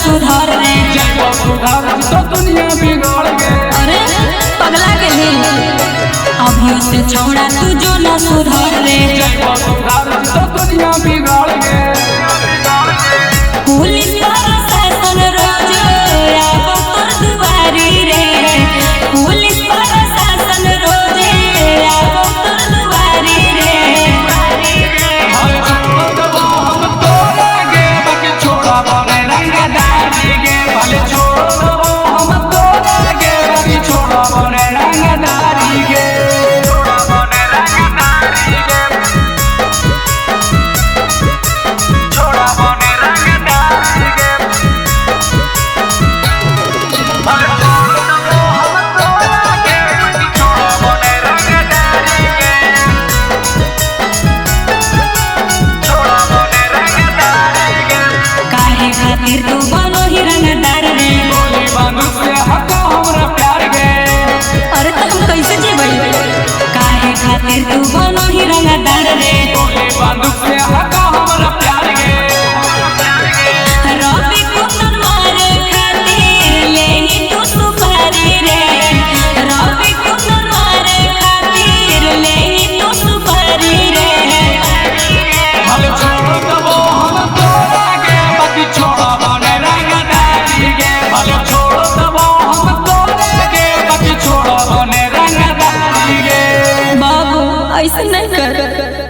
सुधर रे। जय सुधार तो दुनिया बिगड़ गे। अरे पगला के अभी से छोड़ा तू जो ना सुधर रे। जय सुधार तो दुनिया बिगड़ गे। पुलिस प्रशासन रोज आवो तोर दुआरी रे। पुलिस प्रशासन रोज आवो तोर दुआरी रे। हम तोरा गे बाकी छोड़ा बने रंगदारी गे। भले छोड़ दबो हम तोरा गे बाकी छोड़ा बने रंगदारी गे। छोड़ा बने रंगदारी गे। छोड़ा बने रंगदारी गे। भले छोड़ दबो हम तोरा गे बाकी छोड़ा बने रंगदारी गे। छोड़ा बने रंगदारी गे। काहे खातिर तू बनो ही रंगदार रे। गोली बंदूक से हको हमरा प्यार गे। अरे तो हम कैसे जीबै। काहे खातिर तू बनो ही रंगदार रे। गोली बंदूक से हको हमरा प्यार गे। रवि कुंदन मारे खातिर लेही तू सुपारी रे। रवि कुंदन मारे खातिर लेही तू सुपारी रे। भले छोड़ दबो हम तोरा गे बाकी छोड़ा बने रंगदारी गे। भले छोड़ दबो हम तोरा गे बाकी छोड़ा बने रंगदारी गे। बाबू ऐसे नहीं कर।